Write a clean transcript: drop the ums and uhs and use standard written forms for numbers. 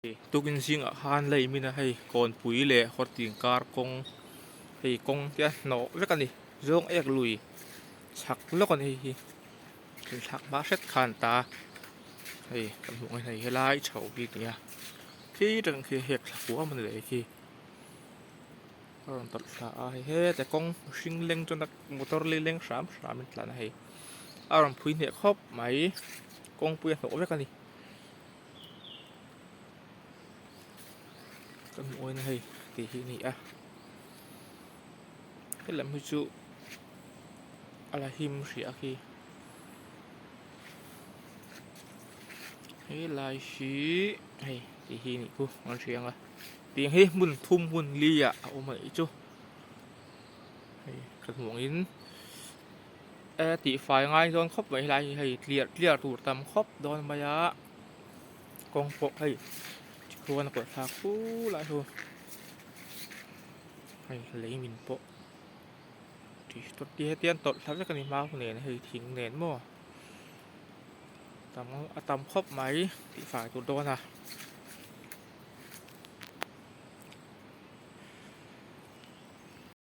Tukin zingah khan lei min a hei kawnpui leh hawrting kar kawng hei kawng te a hnawh vek a ni zawng ek lui chhak lawk a ni hei hi inthlak hma hret khan ta hei kan hmuh ang hian hei helai chho hi a ni a khi tang khi hek thla huam a ni leh khi a rawn tawlh thla a hei heta kawng hring leng chuan motor leng hram hram in tlan a hei a rawn phui hneh khawp mai kawngpui a hnawh vek a ni. Ka hmuh awina hei tih hi a ni a helam hi chu a la him hrih a khi helai hi hei tih hi a nih chu an hria ang a tiang hi hmun thum hmun li ah a awm a nih chu hei ka hmuh angin e tihfai ngai dawn khawp mai helai hi hei tliar tliar tur tam khawp dawn mai a kawng pawh hei tikhuan a kawlh thlak fu lai chu hei lei min pawh ti hetiang tawlh thla vek a ni hma nen hei thing nen maw tam a tam khawp mai tihfai tur dawn a.